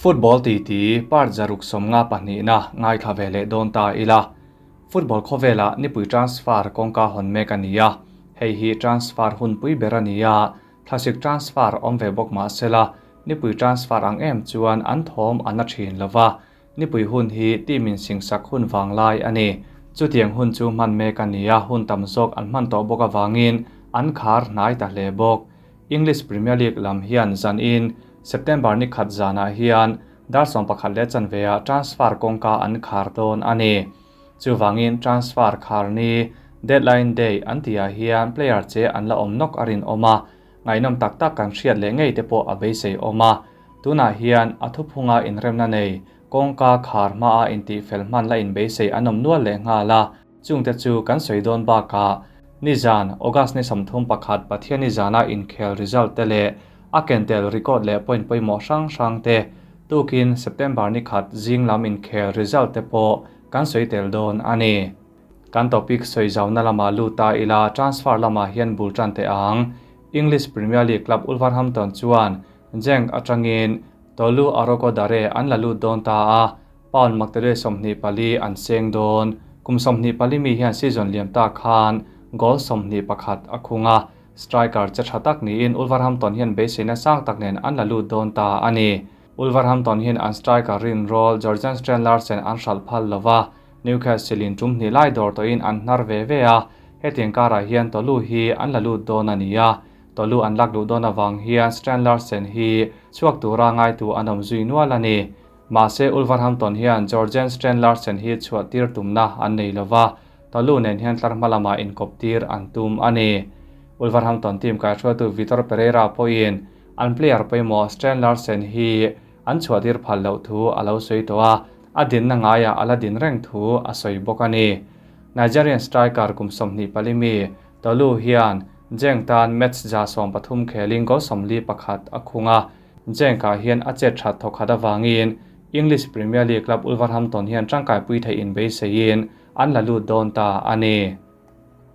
Football titi part 152na ngaithla ve leh dawn ta ila. Football khawvelah nipui transfer kawngka hawn mek a ni a, hei hi transfer hunpui ber a ni a, thlasik transfer awm ve bawk mah sela, nipui transfer ang em chuan an thawm a na thin lova, nipui hun hi team in singsak hun vanglai a ni. Chutiang hun chu hman mek a ni a, hun tam zawk an hman tawh bawk avangin an khar hnai ta hle bawk. English Premier League lam hian zanin September ni khat zanah hian dar 11:15 ah transfer kawngka an khar dawn a ni. Chuvangin transfer khar ni deadline day an tihah hian player che an la awm nawk a rinawm a, ngaihnawm tak tak kan hriat leh ngei te pawh a beisei awm a. Tunah hian a thuphunga inremna nei kawngka khar hmaa intihfel hman la inbeisei an awm nual leh nghal a, chungte chu kan sawi dawn bakah nizan August ni 31 Pathian nizana inkhel result te leh a kentel record leh point pawimawh hrang hrang te tukin September ni khat zing lam inkhel result te pawh kan sawi tel dawn a ni. Kan topic sawi zauna lamah lut ta ila transfer lamah hian bul tan teh ang. English Premier League club Wolverhampton chuan Genk atangin Tolu Arokodare an la lut dawn ta a, pound maktaduai 24 an seng dawn. Kum 24 mi hian season liam ta khan goal 21 a khung a, striker che tha tak niin Wolverhampton hian beiseina sang tak nen an la lut dawn ta a ni. Wolverhampton hian an striker rin roll Jorgen Strand Larsen an hral phal lova, Newcastle in tum hnih lai dawr tawhin an hnar ve ve a, hetiang karah hian Tolu hi an la lut dawn a ni a. Tolu an lak luh dawn avang hian Strand Larsen hi chhuak tura ngaitu an awm zui nual a ni. Mahse Wolverhampton hian Jorgen Strand Larsen hi chhuah tir tumna an nei lova, Tolu nen hian tlar hma lamah inkawp tir an tum a ni. Wolverhampton team kaihruaitu Vitor Pereira pawhin an player pawimawh Strand Larsen hi an chhuah tir phal loh thu a lo sawi tawh a, a dinna ngaiah a la din reng thu a sawi bawk a ni. Nigerian striker kum 24 mi Tolu hian Genk tan match 130 khelin goal 41 a khung a, Genk-ah hian a chet that thawkhat avangin English Premier League club Wolverhampton hian tangkai pui theih inbeiseiin an la lut dawn ta a ni.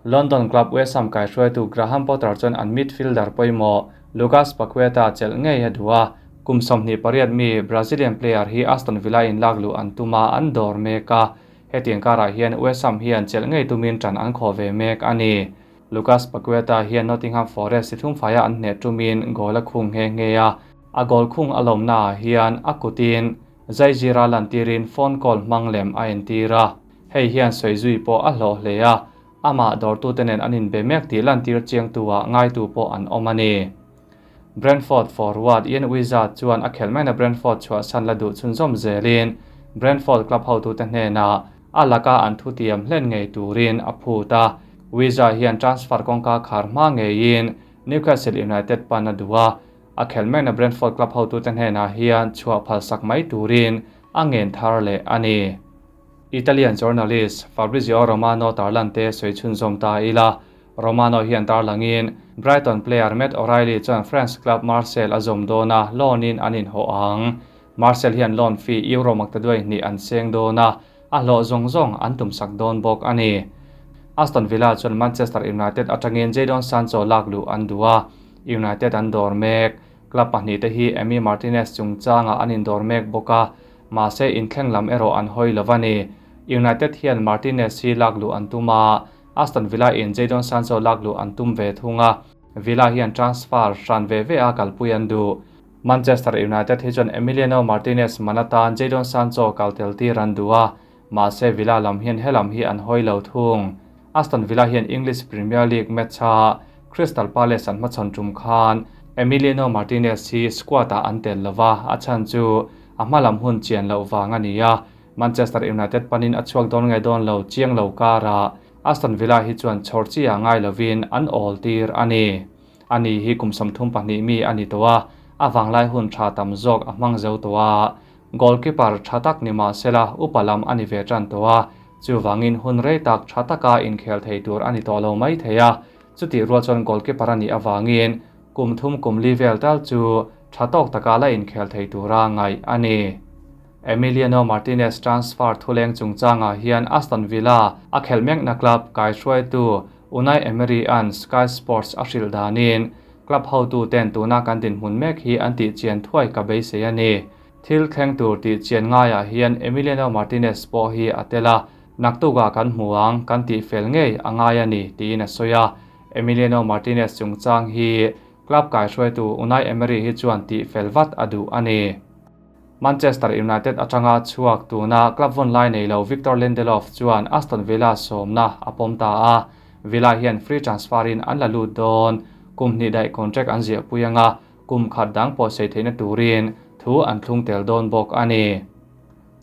London club West Ham kaihruaitu Graham Potter chuan an midfielder pawimawh Lucas Paqueta chelh ngei a duh a, kum 28 mi Brazilian player hi Aston Villa in lak luh an tum a, an dawr mek a. Hetiang karah hian West Ham hian chelh ngei tumin tan an khaw ve mek a ni. Lucas Paqueta hian Nottingham Forest si thum faia an hneh tumin goal a khung nghe nghe a, a goal khung a lawmnaah hian a kutin zaizira lantirin phone call hmang lem a entir a. Hei hian sawi zui pawh a hlawh hle a, amah dawrtute nen an inbe mek tih lantir chiangtu-ah ngaitu pawh an awm a ni. Brentford forward Ian Wizard chuan a khelh maina Brentford chhuahsan la duh chhunzawm zelin Brentford club hotute hnenah a laka an thutiam hlen ngei turin a phut a. Wizard hian transfer kawngka khar hma ngeiin Newcastle United pan a duh a, a khelh maina Brentford club hotute hnenah hian chhuah phalsak mai turin a ngen thar leh a ni. Italian journalist Fabrizio Romano tarlante sawi chhunzawm ta ila, Romano hian tarlangin Brighton player Matt O'Reilly chuan France club Marseille a zawm dawn a, loan in an inhawh ang. Marseille hian loan fee euro maktaduai hnih an seng dawn a, a hlawh zawng zawng an tumsak dawn bawk a ni. Aston Villa chuan Manchester United atangin Jadon Sancho lak luh an duh a, United an dawr mek. Club pahnih te hi Emi Martinez chungchangah an indawr mek bawk a, mahse inthleng lam erawh an hawi lo a ni. United hian Martinez hi lak luh an tum a, Aston Villa in Jadon Sancho lak luh an tum ve thung a, Villa hian transfer hran ve ve a kalpui an duh. Manchester United hi chuan Emiliano Martinez man atan Jadon Sancho kal tel tir an duh a, mahse Villa lam hian helam hi an hawi lo thung. Aston Villa hian English Premier League match-a Crystal Palace an hmachhawn tum khan Emiliano Martinez hi squad-ah an tel lova, a chhan chu a hmalam hun chian loh vang a ni a. Manchester United panin a chhuak dawn nge dawn lo chiang lo karah Aston Villa hi chuan chhawr chi ah ngai lovin an awl tir a ni. Ani hi kum 32 mi a ni tawh a, a vanglai hun tha tam zawk a hmang zo tawh a. Goalkeeper tha tak ni mah sela upa lam a ni ve tan tawh a, chuvangin hun rei tak tha taka inkhel thei tur a ni tawh lo mai thei a. Chutih rual chuan goalkeeper a nih avangin kum thum kum li vel tal chu tha tawk taka la inkhel thei tura ngaih a ni. Emiliano Martinez transfer thuleng chungchangah hian Aston Villa a khelh mekna club kaihruaitu Unai Emery an Sky Sports a hrilh danin club hotu ten tuna kan dinhmun mek hi an tih chian thuai ka beisei a ni. Thil thleng tur tih chian ngaiah hian Emiliano Martinez pawh hi a tel a, naktukah kan hmu ang, kan tih fel ngei a ngai a ni, tiin a sawi a. Emiliano Martinez chungchang hi club kaihruaitu Unai Emery hi chuan tih fel vat a duh a ni. Manchester United atanga chhuak tuna club vawn lai nei lo Victor Lindelof chuan Aston Villa sawmna a pawm ta a, Villa hian free transfer in an la lut dawn. Kum hnih daih contract an ziahpui anga kum khat dang pawh sei theihna turin thu an thlung tel dawn bawk a ni.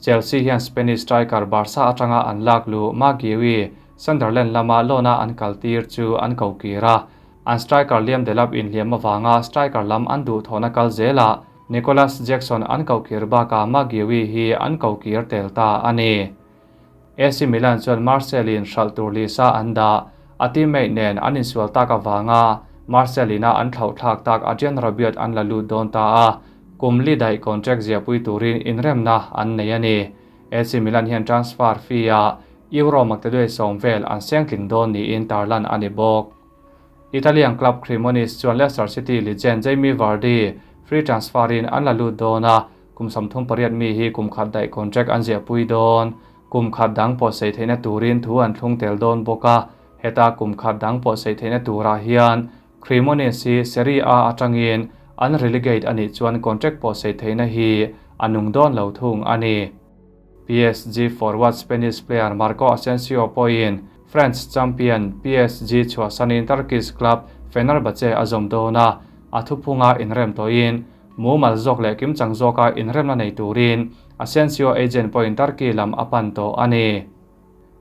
Chelsea hian Spanish striker Barca atanga an lak luh Marc Guiu Sunderland lama loan-a an kaltir chu an ko kir a, an striker Liam Delap inhliam avanga striker lam an duhthawhna kal zelah Nicolas Jackson an ko kir bakah Marc Guiu hi an ko kir tel ta a ni. AC Milan chuan Marseille-in hralh tur lisa an dah. A teammate nen an insual tak avanga Marseille-ina an thlauhthlak tak Adrien Rabiot an la lut dawn ta a, kum li daih contract ziahpui turin inremna an nei a ni. AC Milan hian transfer fee-ah Euro maktaduai sawm vel an sengtling dawn niin tarlan a ni bawk. Italian club Cremonese chuan Leicester City legend Jamie Vardy free transfer-in an la lut dawn a, kum 38 mi hi kum khat daih contract an ziahpui dawn. Kum khat dang pawh sei theihna turin thu an thlung tel dawn bawk a, heta kum khat dang pawh sei theihna turah hian Cremonese hi Serie A atangin an relegate a nih chuan contract pawh sei theihna hi a nung dawn lo thung a ni. PSG forward Spanish player Marco Asensio pawhin French champion PSG chhuahsanin Turkish club Fenerbahce a zawm dawn a, a thuphunga inrem tawhin mumal zawk leh kimchang zawka inremna nei turin Asensio agent pawhin Turkey lam a pan tawh a ni.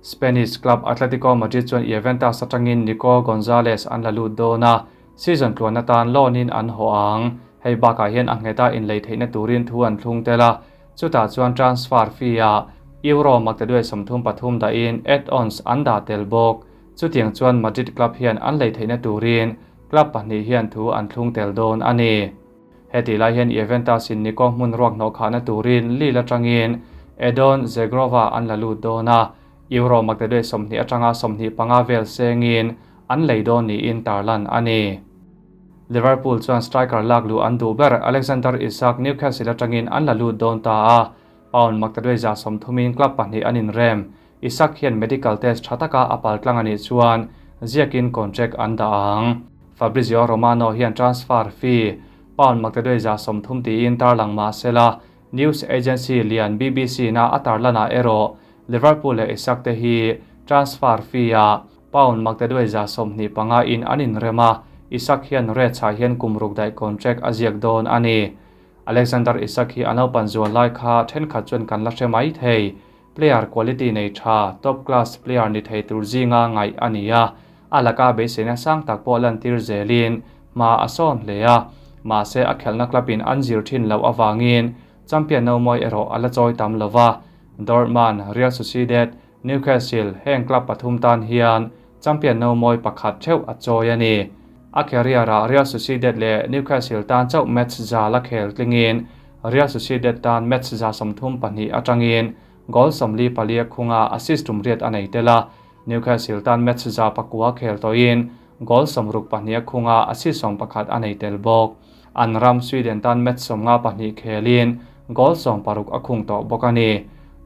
Spanish club Atletico Madrid chuan Juventus atangin Nico Gonzalez an la lut dawn a, season tluan atan loan-in an haw ang. Hei bakah hian a ngheta inlei theihna turin thu an thlung tel a, chutah chuan transfer fee-ah Euro maktaduai 33 dahin add-ons an dah tel bawk. Chutiang chuan Madrid club hian an lei theihna turin club pahnih hian thu an thlung tel dawn a ni. Heti lai hian Juventus-in Nico hmun ruak hnawh khahna turin Lille atangin Edon Zhegrova an la lut dawn a, Euro maktaduai 20 atanga 25 vel sengin an lei dawn niin tarlan a ni. Liverpool chuan striker lak luh an duh ber Alexander Isak Newcastle atangin an la lut dawn ta a, pound maktaduai 30in club pahnih an inrem. Isak hian medical test tha taka a pal tlang a nih chuan ziakin contract an dah ang. Fabrizio Romano hian transfer fee pound maktaduai 30 tiin tarlang mah sela, news agency lian BBC na a tarlanah erawh Liverpool leh Isak te hi transfer fee-ah pound maktaduai 25 in an inrem a, Isak hian Reds ah hian kum ruk daih contract a ziak dawn a ni. Alexander Isak hi a naupan zual lai kha thenkhat chuan kan la hre mai thei. Player quality nei tha, top class player ni thei tur zinga ngaih a ni a, a laka beiseina sang tak pawh lantir zelin hma a sawn hle a, mahse a khelhna club in an zir thin loh avangin champion no mawi erawh a la chawi tam lova. Dortmund, Real Sociedad, Newcastle heng club pathum tan hian champion no mawi pakhat theuh a chawi a ni. A career-ah Real Sociedad leh Newcastle tan chauh match za la khel tlingin Real Sociedad tan match 32 atangin goal 44 khunga assist tum riat a nei tel a, Newcastle tan match 9 khel tawhin goal 62 khunga assist 11 a nei tel bawk. An ram Sweden tan match 52 khelin goal 16 a khung tawh bawk a ni.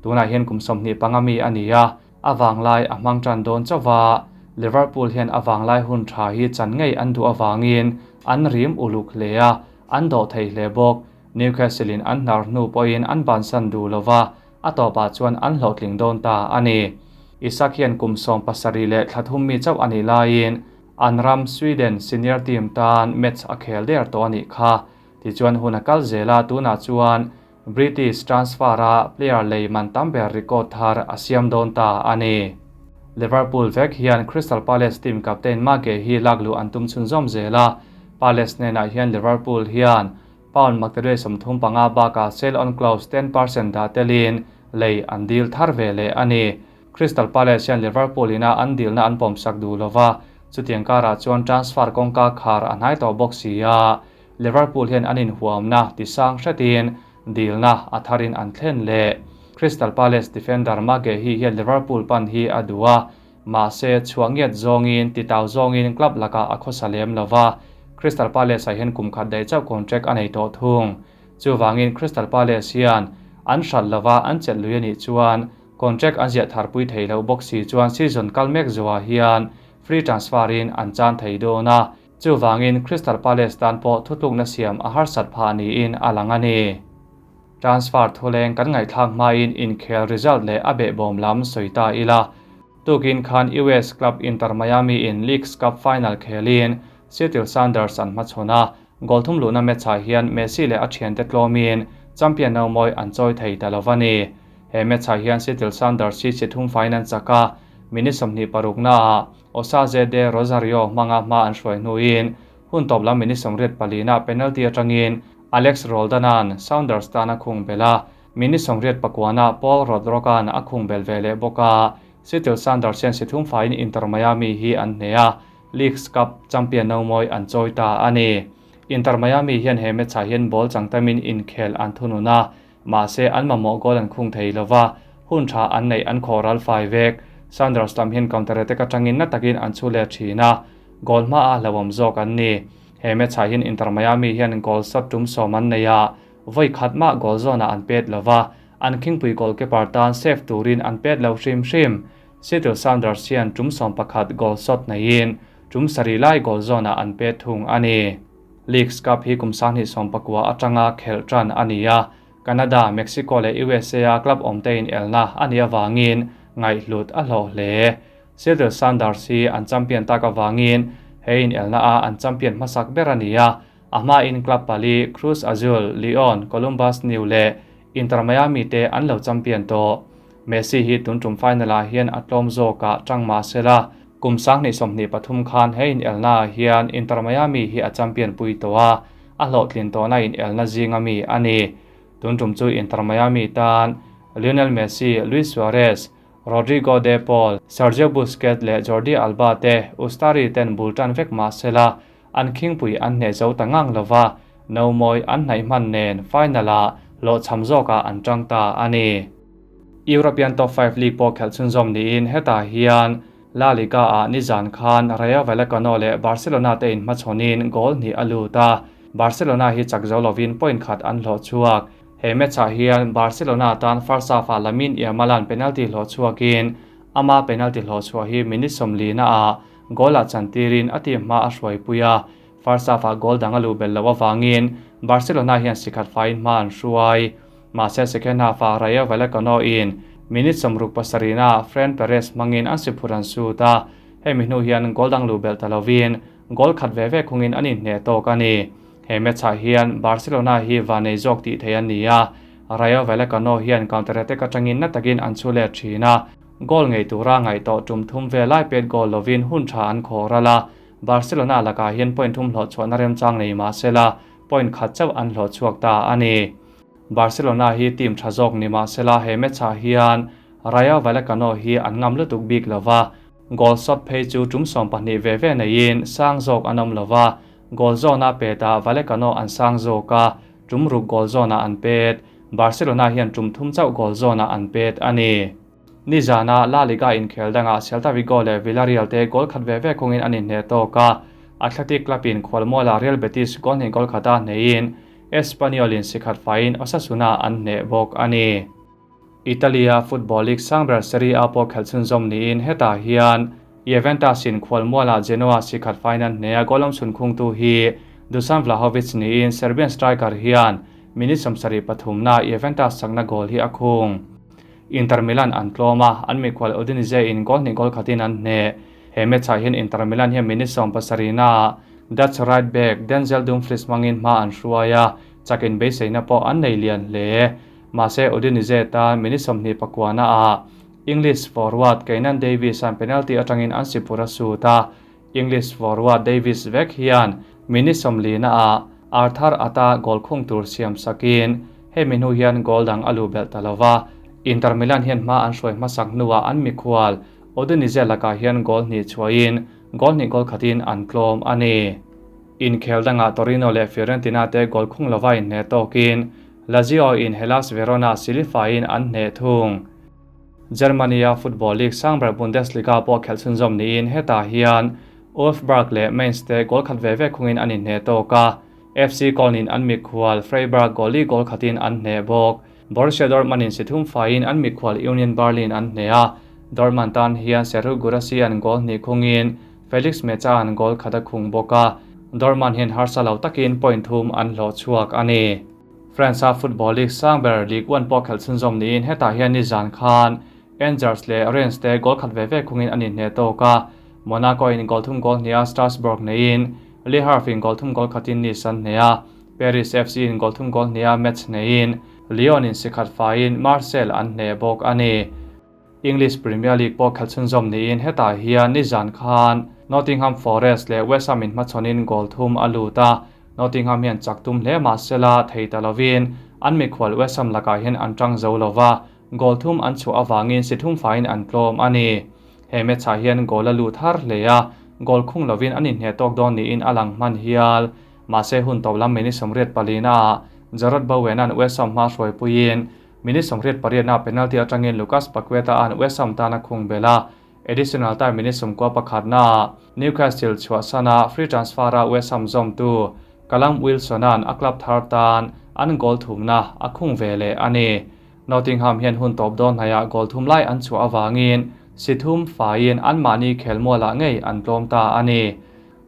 Tunah hian kum 25 mi a ni a, a vanglai a hmang tan dawn chauha Liverpool hian a vanglai hun tha hi chan ngei an duh awangin an rim uluk hle a, an dawh thei hle bawk. Newcastle in an hnar hnu pawhin an bansan duh lova, a tawpah chuan an hlawhtling dawn ta a ni. Isak hian kum 17 leh thla thum mi chauh a nih laiin an ram Sweden senior team tan match a khel der tawh a nih kha. Tichuan hun a kal zela tunah chuan British transfer-a player lei man tam ber record thar a siam dawn ta a ni. Liverpool vek hian Crystal Palace team captain Marc Guehi lak luh an tum chhunzawm zela. Palace hnenah hian Liverpool hian pound maktaduai 35 bakah sell on clause 10% dah telin lei an deal thar ve leh a ni. Crystal Palace hian Liverpool ina an dealna an pawmsak duh lova, chutiang karah chuan transfer kawngka khar a hnai tawh bawk si a. Liverpool hian an inhuamna tisang hretin dealna a tharin an thlen leh. Crystal Palace defender Marc Guehi hian Liverpool pan hi a duh a, mahse chhuah ngiat zawngin titau zawngin club laka a khawsa lem lova. Crystal Palace ah hian kum khat daih chauh contract a nei tawh thung. Chuvangin Crystal Palace hian an hralh lova an chelh lui a nih chuan contract an ziah tharpui thei loh bawk si chuan season kal mek zuah hian free transfer in an chan thei dawn a. Chuvangin Crystal Palace tan pawh thutlukna siam a harsat phah niin a lang a ni. Transfer thuleng kan ngaihthlak hmain inkhel result leh a behbawm lam sawi ta ila. Tukin khan US club Inter Miami in Leagues Cup final khelin Seattle Sounders an hmachhawn a, goal thum luhna match ah hian Messi leh a thiante tlawmin champion no mawi an chawi thei ta lo va ni. He match ah hian Seattle Sounders hi chi thum faiin an chak a, minute 26 na ah Osaze de Rosario hmanga hma an hruai hnuin hun tawp lam minute 84 na penalty atangin Alex Roldan-a'n Sounders tan a khung belh a, minute 89 ah Paul Rothrock-a'n a khung belh ve leh bawk a. Seattle Sounders hian si thum faiin Inter Miami hi an hneh a, Leagues Cup champion no mawi an chawi ta a ni. Inter Miami hian he match ah hian ball chang tamin inkhel an thunun a, mahse an mamawh goal an khung thei lo va, hun tha an neih an khawh ral fai vek. Sounders lam hian counter attack atangin na takin an chhu let thin a, goal hmaah hlauhawm zawk an ni. He match ah hian Inter Miami hian goal shot tum sawm an nei a, vawi khat mah goal zawnah an pet lo va, an khingpui goalkeeper tan save turin an pet lo hrim hrim. Seattle Sounders hian tum 11 goal shot neiin tum sarih lai goal zawnah an pet thung a ni. Leagues Cup hi kum 2019 atanga khelh tan a ni a, Canada, Mexico leh USA a club awm te in elna a nih avangin ngaihhlut a hlawh hle. Seattle Sounders hi an champion tak avangin he in elna a an champion hmasak ber a ni a, a hmain club pali Cruz Azul, Leon, Columbus New leh Inter Miami te an lo champion tawh. Messi hi tun tum final ah hian a tlawm zawkah tang mah sela, kum 2023 khan he in elna ah hian Inter Miami hi a champion pui tawh a, a hlawhtlin tawhna in elna zinga mi a ni. Tun tum chu Inter Miami tan Lionel Messi, Luis Suarez, Rodrigo De Paul, Sergio Busquets leh Jordi Alba te Ustari ten bul tan vek mah sela, an khingpui an hneh zo ta ngang lova, no mawi an hnaih hman nen final ah hlawhchham zawkah an tang ta a ni. European Top 5 League pawh khelh chhunzawm niin hetah hian La Liga ah nizan khan Rayo Vallecano leh Barcelona te in hmachhawnin goal hnih a lut a, Barcelona hi chak zo lovin point khat an hlawh chhuak. He match ah hian Barcelona tan first half ah Lamine Yamal-a'n penalty hlawh chhuakin ama penalty hlawh chhuah hi minute 40 na ah goal ah chantirin a team hma a hruaipui a, first half ah goal dang a luh belh loh avangin Barcelona hian sikhat faiin hma an hruai. Mahse second half ah Rayo Vallecano in minute 67 na Fran Perez hmangin an si phur an sut a, hemi hnu hian goal dang luh belh ta lovin goal khat ve ve khungin an inhneh tawk a ni. He match ah hian Barcelona hi vanei zawk tih thei an ni a, Rayo Vallecano hian counter attack atangin na takin an chu let thin a, goal ngei tura ngaih tawh tum thum ve lai pet goal lovin hun tha an khawh ral a, Barcelona lakah hian point thum hlawh chhuahna remchang nei mah sela point khat chauh an hlawh chhuak ta a ni. Barcelona hi team tha zawk ni mah sela he match ah hian Rayo Vallecano hi an ngam lutuk bik lova, goal shot phei chu tum 12 ve ve neiin sang zawk an awm lova, goal zone a pet ah Vallecano an sang zawk a, tum ruk goal zone ah an pet. Barcelona hian tum thum chauh goal zone ah an pet a ni. Nizana La Liga inkhel dangah Celta Vigo leh Villarreal te goal khat ve ve khungin an inhneh tawk a, Athletic Club in khualmuala Real Betis goal hnih goal khata hneiin Espanyol in sikhat faiin Osasuna an hneh bawk a ni. Italia Football League sangber Serie A pawh khelh chhunzawm niin hetah hian Juventus in khualmuala Genoa sikhat faiin an hneh a, goal awm chhun khungtu hi Dusan Vlahovic niin Serbian striker hian minute 73 na Juventus chakna goal hi a khung. Inter Milan an tlawm a, an mikhual Udinese in goal hnih goal khatin an hneh. He match ah hian Inter Milan hian minute 70 na Dutch right back Denzel Dumfries hmangin hma an hruai a, chakin beiseina pawh an nei lian hle. Mahse Udinese tan minute 29 na ah English forward Keinan Davis an penalty atangin an si phur a sut a, English forward Davis vek hian minute 40 na ah Arthur Ata goal khung tur siam sakin hemi hnu hian goal dang a lu belh ta lova. Inter Milan hian hma an hruai hmasak hnuah an mikhual Udinese lakah hian goal hnih chhuahin goal hnih goal khatin an tlawm a ni. Inkhel dangah Torino leh Fiorentina te goal khung lova inhneh tawkin Lazio in Hellas Verona silifain an hneh thung. Germany-a Football League sangber Bundesliga pawh khelh chhunzawm niin hetah hian Wolfsburg leh Mainz te goal khat ve ve khungin an inhneh tawk a. FC Köln in an mikhual Freiburg goal li goal khatin an hneh bawk. Borussia Dortmund in si thum faiin an mikhual Union Berlin an hneh a, Dortmund tan hian Serhou Guirassy an goal hnih khungin Felix Mecha an goal khat a khung bawk a, Dortmund hian harsa lo takin point thum an hlawh chhuak a ni. France-a football league sang ber Ligue 1 pawh khelh chhunzawm niin hetah hian nizan khan Angers leh Rennes te goal khat ve ve khungin an inhneh tawk a, Monaco in goal thum goal hniha Strasbourg neiin Le Havre in goal thum goal khatin Nice an hneh a, Paris FC in goal thum goal hniha Metz neiin Lyon in si khat faiin Marseille an hneh bawk a ni. English Premier League pawh khelh chhunzawm niin hetah hian nizan khan Nottingham Forest leh West Ham inhmachhawnin goal thum a lut a, Nottingham hian chak tum hle mah sela thei ta lovin an mikhual West Ham lakah hian an tang zo lova, goal thum an chhuah avangin si thum faiin an tlawm a ni. He match-ah hian goal a lut har hle a, goal khung lovin an inhneh tawk dawn niin a lang hman hial. Mahse hun tawp lam minute 84 ah Jarrod Bowen-a'n West Ham hma hruaipuiin minute 88-ah penalty atangin Lucas Paqueta-a'n West Ham tan a khung belh a, additional time minute 91-ah Newcastle chhuahsana free transfer-a West Ham zawmtu Callum Wilson-a'n a club thar tan an goal thumna a khung ve leh a ni. Nottingham hian hun tawp dawn hnaihah goal thum lai an chhuah avangin si thum faiin anmahni khelmualah ngei an tlawm ta a ni.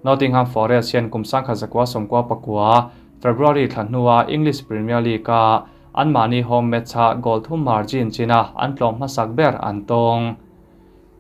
Nottingham Forest hian kum 1999 February thla hnua English Premier League-a anmahni home match-ah goal thum margin china an tlawm hmasak ber an tawng.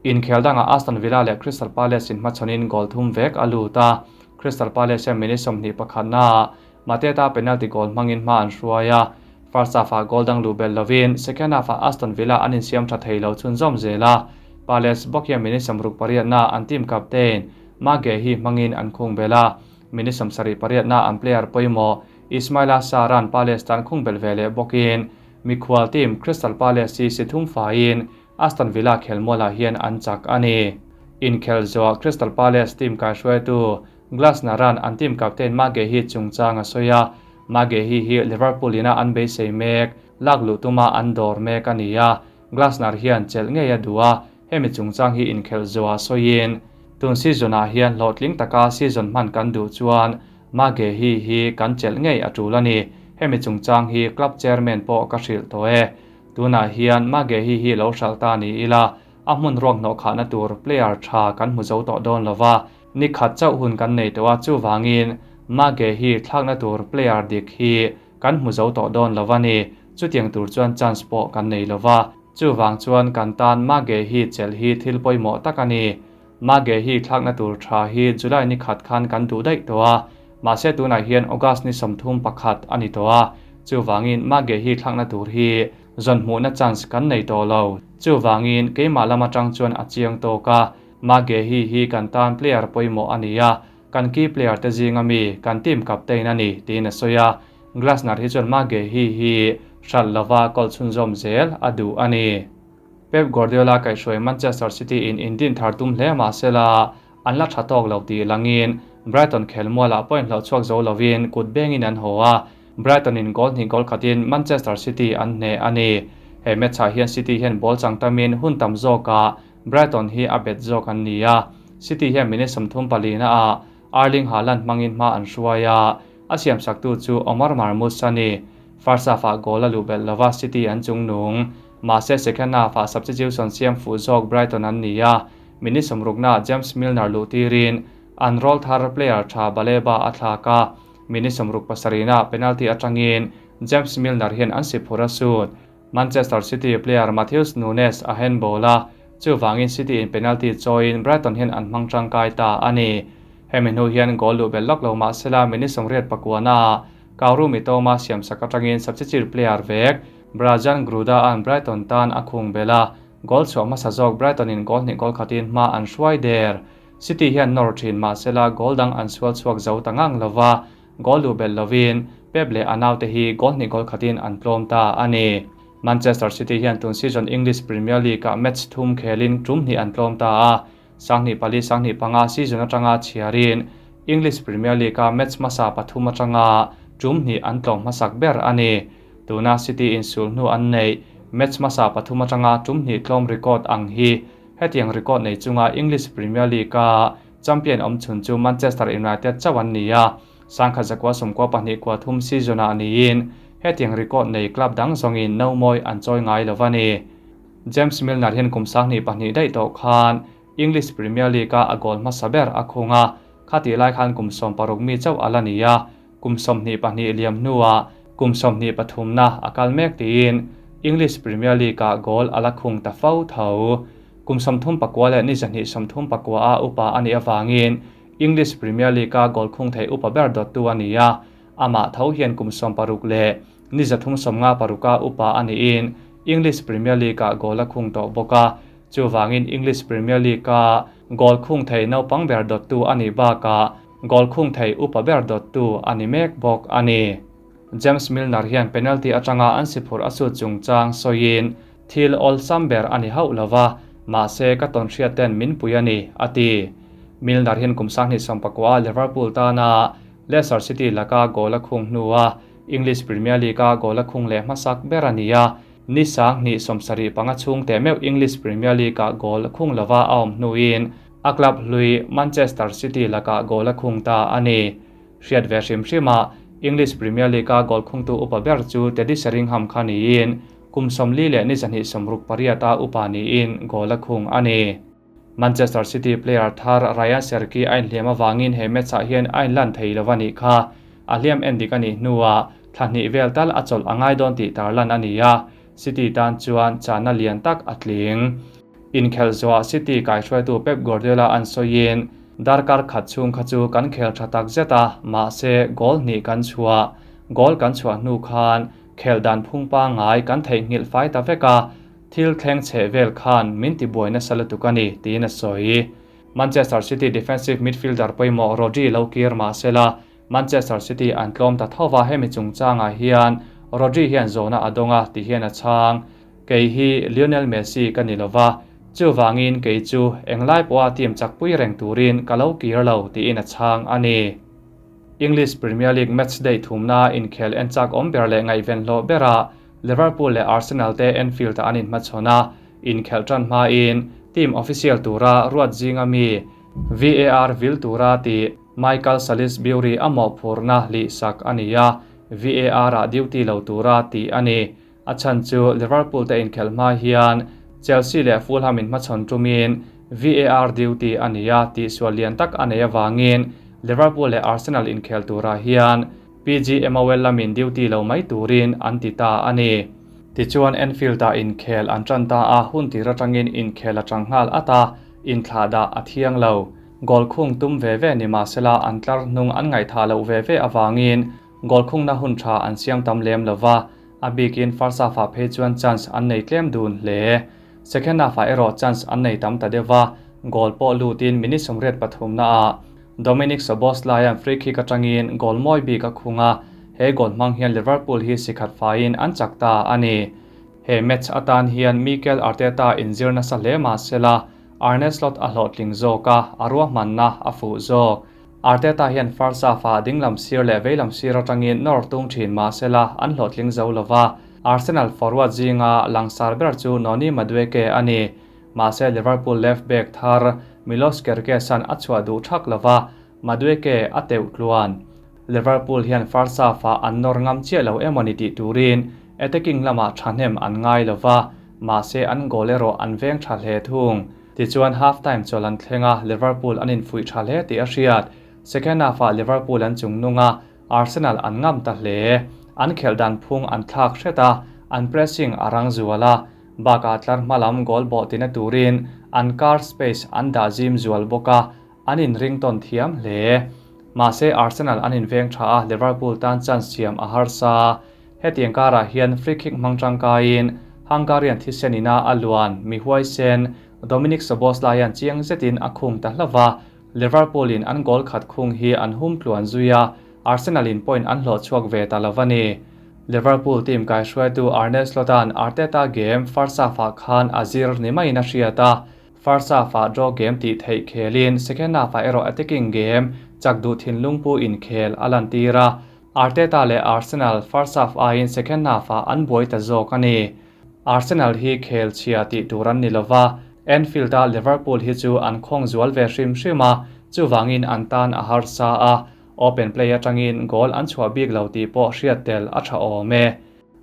Inkhel dangah Aston Villa leh Crystal Palace inhmachhawnin goal thum vek a lut a, Crystal Palace hian minute 21-naah Mateta penalty goal hmangin hma an hruai a, first half-ah goal dang luh belh lovin second half-ah Aston Villa an insiam tha thei lo chhunzawm zel a, Palace bawk hian minute 68-naah an team captain Maguehi hmangin an khung belh a, minute 78-naah an player pawimawh Ismaila Sarr-a'n Palace tan khung belh ve leh bawkin mikhual team Crystal Palace hi si thum faiin Aston Villa khelmualah hian an chak a ni. Inkhel zawhah Crystal Palace team kaihruaitu Glasner-a'n an team captain Maguehi chungchang a sawi a, Maguehi hi Liverpool ina an beisei mek, lak luh tuma an dawr mek a ni a, Glasner hian chelh ngei a duh a, hemi chungchang hi inkhelh zawhah sawiin, Tun season-ah hian hlawhtling taka season hman kan duh chuan Maguehi hi kan chelh ngei a tul a ni, hemi chungchang hi club chairman pawh ka hrilh tawh e. Tunah hian Maguehi hi lo hralh ta ni ila, a hmun ruak hnawh khahna tur player tha kan hmu zo tawh dawn lova, Ni khat chauh hun kan nei tawh a, chuvangin Maguehi thlakna tur player dik hi kan hmu zo tawh dawn lo a ni. Chutiang tur chuan chance pawh kan nei lo va, chuvang chuan kan tan Maguehi chelh hi thil pawimawh tak a ni. Maguehi thlakna tur tha hi July ni khat khan kan duh daih tawh a, mahse tunah hian August ni 31 a ni tawh a, chuvangin Maguehi thlakna tur hi zawn hmuhna chance kan nei tawh lo. Chuvangin keimah lam atang chuan a chiang tawk a. Maguehi hi kan tan player pawimawh a ni a, kan key player te zinga mi, kan team captain a ni, tiin a sawi a. Glasner hi chuan Maguehi hi hralh lova goal chhunzawm zel a duh a ni. Pep Guardiola kaihhruai Manchester City in indin thar tum hle mah sela an la tha tawk lo tih langin Brighton khelmualah point hlauh chhuak zo lovin kut bengin an haw a, Brighton in goal hnih goal khatin Manchester City an hneh a ni. He match-ah hian City hian ball chang tamin hun tam zawkah Brighton hi a bet zawk an ni a, City hian minute 34 ah Erling Haaland hmangin hma an hruai a, a siamsaktu chu Omar Marmoush a ni. First half-ah goal a luh belh lova City an chungnung. Mahse second half-ah substitution siam fuh zawk Brighton an ni a, minute 60 ah James Milner luh tirin an roll thar player tha Baleba a thlak a, minute 67 ah penalty atangin James Milner hian an si phur a sut. Manchester City player Matheus Nunes a handball a, chuvangin City in penalty chawiin Brighton hian an hmang tangkai ta a ni. Hemi hnu hian goal luh belh lawk lo mah sela minute 89 ah Kaoru Mitoma siamsak atangin substitute player vek Brajan Gruda-a'n Brighton tan a khung belh a, goal chhuah hmasa zawk Brighton in goal hnih goal khatin hma an hruai der. City hian nawr thin mah sela goal dang an sual chhuak zo ta ngang lova, goal luh belh lovin Pep leh a naute hi goal hnih goal khatin an tlawm ta a ni. Manchester City hian tun season English Premier League-ah match thum khelin tum hnih an tlawm ta a, 2004-2005 season atanga chhiarin English Premier League-a match hmasa pathum atanga tum hnih an tlawm hmasak ber a ni. Tuna City in sul hnu an neih match hmasa pathum atanga tum hnih tlawm record ang hi hetiang record nei chunga English Premier League-a champion awm chhun chu Manchester United chauh an ni a. 1992 season-ah niin hetiang record nei club dang zawngin nomawi an chawi ngai lo a ni. James Milner hian kum 22 daih tawh khan English Premier League-a a goal hmasa ber a khung a, khatih lai khan kum 16 mi chauh a la ni a, kum 22 liam hnuah kum 23 na a kal mek tiin English Premier League-a goal a la khung ta fo tho. Kum 34 leh ni 239 a upa a nih avangin English Premier League-a goal khung thei upa ber dawttu a ni a, amah tho hian kum 60 leh ni 356 a upa a niin English Premier League-a goal a khung tawh bawk a, chuwangin English Premier League-a goal khung thei naupang ber dawttu a nih bakah goal khung thei upa ber dawttu a ni mek bawk a ni. James Milner hian penalty atanga an si phur a su chungchang sawiin thil awlsam ber a ni hauh lova, mahse ka tawn hriat ten min pui a ni, a ti. Milner hian kum 2019 Liverpool tana Leicester City laka goal a khung hnuah English Premier League-a goal a khung leh hmasak ber a ni a, ni 2075 chhung te meuh English Premier League-a goal khung lova a awm hnuin a club hlui Manchester City laka goal a khung ta a ni. Hriat ve hrim hrima English Premier League-a goal khungtu upa ber chu Teddy Sheringham kha niin kum 40 leh ni 268 a upa niin goal a khung a ni. Manchester City player thar Ryan Cherki a inhliam awangin he match-ah hian a inlan thei lo a nih kha. A hliam en dik a nih hnuah thla hnih vel tal a chawlh a ngai dawn tih tarlan a ni a, City tan chuan chana lian tak a tling. Inkhel zawhah City kaihruaitu Pep Guardiola an sawiin darkar khat chhung kha chu kan khel tha tak zet a, mahse goal hnih kan chhuah. Goal kan chhuah hnu khan khel dan phung pangngai kan theihnghilh fai ta vek a, thil thleng chhe vel khan min tibuai nasa lutuk a ni, tiin a sawi. Manchester City defensive midfielder pawimawh Rodri lo kir mahsela Manchester City an tlawm ta thova hemi chungchangah hian Rodri hian zawhna a dawnga ti hian a chhang. Kei hi Lionel Messi ka ni lova, chuwangin kei chu englai pawha team chakpui reng turin ka lo kir lo tiin a chhang a ni. English Premier League match day thumna inkhel en chak awm ber leh ngaihven hlawh berah Liverpool leh Arsenal te Anfield an inhmachhawn a, inkhel tan hmain team official tura ruat zinga mi VAR vil tura ti Michael Salisbury a mawhphurna lih sak a ni a, VAR a duty lo tura ti a ni. A chan chu Liverpool te inkhel hma hian Chelsea leh Fulham in hmachhawn tumin VAR duty a ni a ti sual lian tak a nei awangin Liverpool leh Arsenal inkhel tura hian PGMOL lamin duty lo mai turin an ti ta a ni. Tichuan Anfield a inkhel an tan ta a hun tir atangin inkhel atang nghal ata inthla da a thiang lo. Goal khung tum ve ve ni mahsela an tlar hnung an ngai tha lo ve ve awangin goal khung na hun tha an siam tam lem lova, a bikin first half a phei chuan chance an nei tlem dun hle. Second half a erawh chance an nei tam ta deuha, goal pawh lutin minute 33 na a Dominic Szoboszlai an free kick atangin goal mawi bik a khunga, he goal hmang hian Liverpool hi sikhat faiin an chak ta a ni. He match atan hian Mikel Arteta inzir nasa hle mahsela Arne Slot a hlawhtling zawk a, a ruahmanna a fuh zawk. Arteta hian first half a dinglam sir leh veilam sir atangin nawr tum thin mahsela an hlawhtling zo lova. Arsenal forward zinga langsar ber chu Noni Madueke a ni. Mahse Liverpool left back thar Milos Kerkez-an a chhuah duh thak lova, Madueke a teuh tluan. Liverpool hian first half a an nawr ngam chiah lo emawni tih turin attacking lamah thahnem an ngai lova, mahse an goal erawh an veng tha hle thung. Tichuan half time chawl an thlenga Liverpool an infuih tha hle tih a hriat. Second half ah Liverpool an chungnunga Arsenal an ngam ta hle. An khel dan phung an thlak hreta, an pressing a rang zuala, baka tlar hmalam goal bawh tina turin an car space an dah zim zual bawka, an in ring ton thiam hle. Mahse Arsenal an in veng tha a, Liverpool tan chance siam a harsa. Hetiang karah hian free kick hmang tangkaiin Hungarian thisenina a luan mi huaisen Dominic Szoboszlai an chiang zetin a khung ta hlava, Liverpool in an goal khat khung hi an hum tluan zuia, Arsenal in point an hlawh chhuak ve ta lova ni. Liverpool team kaihruaitu Arne Slot-an Arteta game first half-ah khan a zir ni maiin a hriat a, first half-ah draw game tih theih khelin second half-ah erawh attacking game chak duh thinlung pu inkhel a lan tir a, Arteta leh Arsenal first half aiin second half-ah an buai ta zawk a ni. Arsenal hi khel chhia tih tur an ni lova, Anfield-a Liverpool hi chu an khawng zual ve hrim hrim a, chuwangin an tan a harsa a. Open play atangin goal an chhuah bik lo tih pawh hriat tel a tha awm e.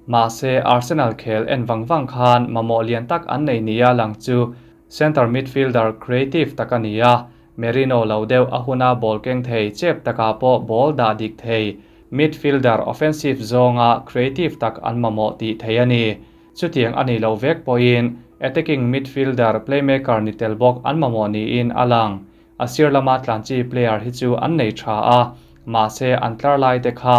Mahse, Arsenal khel en vang vang khan mamawh lian tak an nei nia lang chu centre midfielder creative tak a ni a, Merino lo deuh a huna ball keng thei chep takah pawh ball dah dik thei midfielder offensive zawnga creative tak an mamawh tih theih a ni. Chutiang a nih loh vek pawhin attacking midfielder playmaker ni tel bawk an mamawh niin a lang. A sir lama tlan chi player hi chu an nei tha a, mahse an tlar lai te kha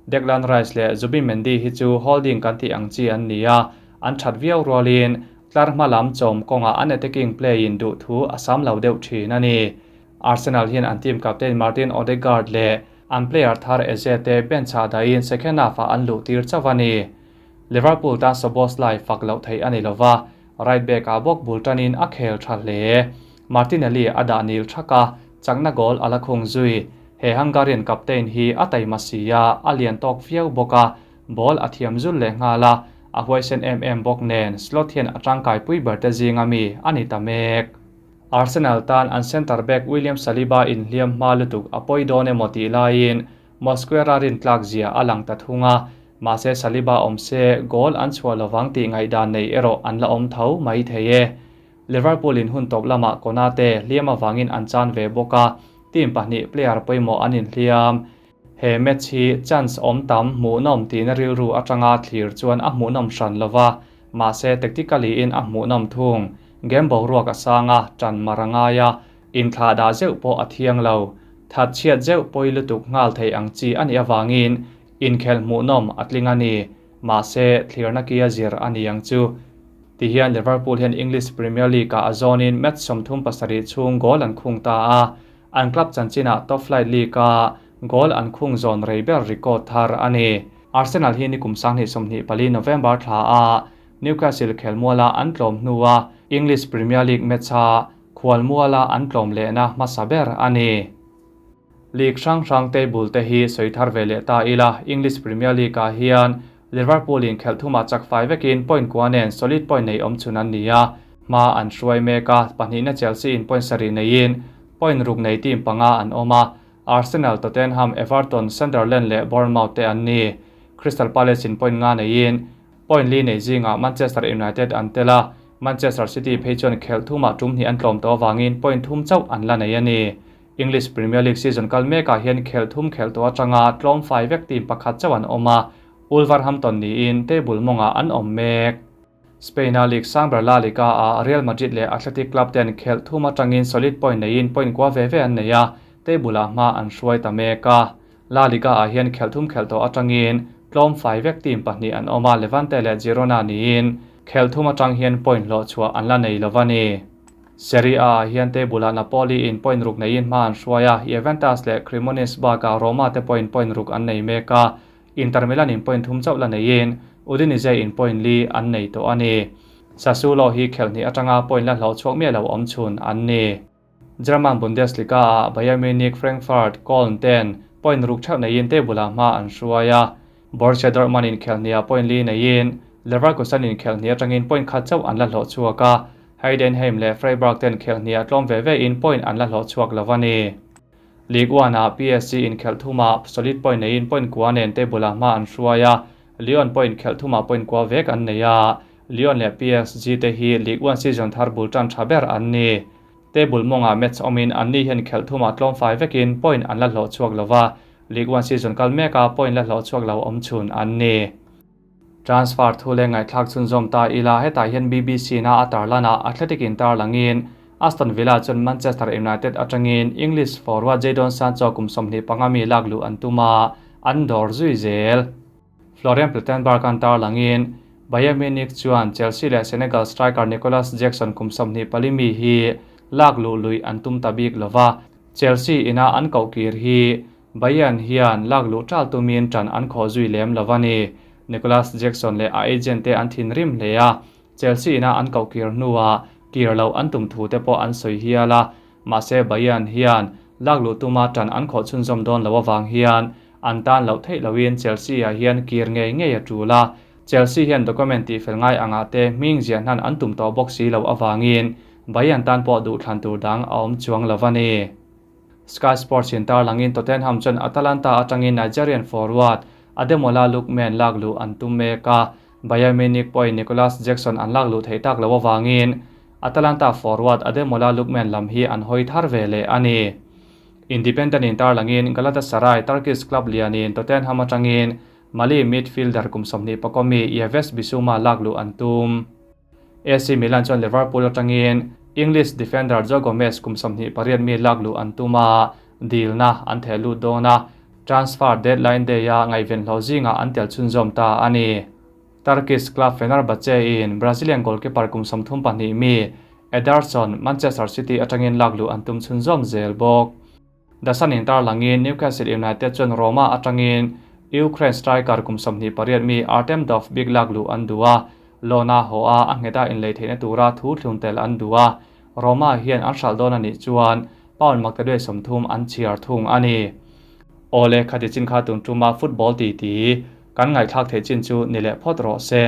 Declan Rice leh Zubimendi hi chu holding kan tih ang chi an ni a, an that viau rualin tlar hma lam chawm kawngah an attacking play in duh thu a sam lo deuh thin a ni. Arsenal hian an team captain Martin Odegaard leh an player thar Eze te bench ah dahin second half ah an luh tir chauh a ni. Liverpool tan Szoboszlai fak loh theih a ni lova, right back ah bawk bul tanin a khel tha hle. Martinelli a dah nil thak a, chakna goal a la khung zui. He Hungarian captain hi a taima si a, a lian tawk viau bawk a, ball a thiam zul leh nghal a, a huaisen em em bawk nen slot hian a tangkai pui ber te zinga mi a ni ta mek. Arsenal tan an centre back William Saliba inhliam hma lutuk a pawi dawn emaw tih laiin Mosquera rintlak zia a lang ta thung a, mahse Saliba awm se goal an chhuah lovang tih ngaihdan nei erawh an la awm tho mai thei e. Liverpool in hun tawp lamah Konate hliam avangin an chan ve bawk a, team pahnih player pawimawh an inhliam. He match hi chance awm tam hmuhnawm tihna rilru atanga thlir chuan a hmuhnawm hran lova, mahse tactically in a hmuhnawm thung. Game boruak a sang a, tan mar a ngai a, inthlah dah zeuh pawh a thiang lo. That chhiat zeuh pawi lutuk nghal thei ang chi a nih avangin inkhelh hmuhnawm a tling a ni. Mahse, thlirna kia zir a ni ang chu. Tihian Liverpool hian English Premier League-ah a zawnin match 37 chhung goal an khung ta a, an club chanchinah top flight league-a goal an khung zawn rei ber record thar a ni. Arsenal hi nikum 2024 November thla a Newcastle khelmuala an tlawm hnua English Premier League match-a khualmuala an tlawm lehna hmasa ber a ni. League hrang hrang table te hi sawi thar ve leh ta ila, English Premier League-ah hian Liverpool in khelh thumah chak fai vekin point kua nen solid point nei awm chhun an ni a, hma an hruai mek a, pahnihna Chelsea in point sarih neiin point ruk nei team panga an awm a, Arsenal, Tottenham, Everton, Sunderland leh Bournemouth te an ni. Crystal Palace in point nga neiin point li nei zingah Manchester United an tel a, Manchester City phei chuan khelh thumah tum hnih an tlawm tawh avangin point thum chauh an la nei a ni. English Premier League season kal mekah hian khelh thum khelh tawh atanga tlawm fai vek team pakhat chauh an awm a, Wolverhampton niin table mawngah an awm mek. Spain-a league sang ber La Liga-ah Real Madrid leh Athletic Club ten khelh thum atangin solid point neiin point kua ve ve an nei a, table-ah hma an hruai ta mek a. La Liga-ah hian khelh thum khelh tawh atangin tlawm fai vek team pahnih an awm a, Levante leh Girona niin khelh thum atang hian point hlawh chhuah an la nei lo a ni. Serie A ah hian table ah Napoli in point ruk neiin hma an hruai a, Juventus leh Cremonese bakah Roma te pawhin point ruk an nei mek a, Inter Milan in point thum chauh la neiin Udinese in point li an nei tawh a ni. Sassuolo hi khelh hnih atanga point la hlauh chhuak miah lo awm chhun an ni. German Bundesliga ah Bayern Munich, Frankfurt, Köln ten point ruk theuh neiin table ah hma an hruai a, Borussia Dortmund in khelh hnih ah point li neiin Leverkusen in khelh hnih atangin point khat chauh an la hlawh chhuak a, Heidenheim leh Freiburg ten khelh hnih ah tlawm ve ve in point an la hlawh chhuak lo a ni. Ligue 1 ah PSG inkhelh thumah solid point neiin point kua nen table ah hma an hruai a, Lyon pawh inkhelh thumah point kua vek an nei a, Lyon leh PSG te hi Ligue 1 season thar bul tan tha ber an ni. Table mawngah match awmin anni hian khelh thumah tlawm fai vekin point an la hlawh chhuak lo va, Ligue 1 season kal meka point la hlawh chhuak lo awm chhun an ni. Transfer thu leh ngaihthlak chhunzawm ta ila, hetah hian BBC na a tarlanah Athletic in tarlangin Aston Villa chuan Manchester United atangin English forward Jadon Sancho kum 25 mi lak luh an tum a, an dawr zui zel. Florian Plettenberg an tarlangin Bayern Munich chuan Chelsea leh Senegal striker Nicolas Jackson kum 24 mi hi lak luh lui an tum ta bik lova, Chelsea ina an koh kir hi Bayern hian lak luh tal tumin tan an khawh zui lem lo a ni. Nicolas Jackson leh a agent te an thinrim hle a, Chelsea ina an koh kir hnuah kir loh an tum thu te pawh an sawi hial a, mahse Bayern hian lak luh tuma tan an khawh chhunzawm dawn lo avang hian an tan loh theih loin Chelsea ah hian kir ngei ngei a tul a, Chelsea hian document tih fel ngai angah te hming ziah hnan an tum tawh bawk si lo avangin Bayern tan pawh duh thlan tur dang a awm chuang lo a ni. Sky Sports in tarlangin Tottenham chuan Atalanta atangin Nigerian forward Ademola Lookman lakluh an tum mek a, Bayern Munich pawhin Nicolas Jackson an lakluh theih tak loh avangin Atalanta forward Ademola Lookman lam hi an hawi thar ve leh a ni. Independent in tarlangin Galatasaray Turkish club lianin Tottenham atangin Mali midfielder kum 24 mi Yves Bissouma lakluh an tum. AC Milan chuan Liverpool atangin English defender Joe Gomez kum 28 mi lakluh an tum a, dilna an theh lut dawn a, transfer deadline day-a ngaihven hlawh zingah an tel chhunzawm ta a ni. Turkish club Fenerbahce in Brazilian goalkeeper kum 32 mi Ederson Manchester City atangin lakluh an tum chhunzawm zel bawk. The Sun in tarlangin Newcastle United chuan Roma atangin Ukraine striker kum 28 mi Artem Dovbyk lakluh an duh a, loan-a haw a a ngheta inlei theihna tura thu thlun tel an duh a, Roma hian an hralh dawn a nih chuan pound maktaduai 30 an chhiar thung a ni. Awle, khati chin kha tun tuma football titi kan ngaihthlak theih chin chu ni leh phawt rawh se.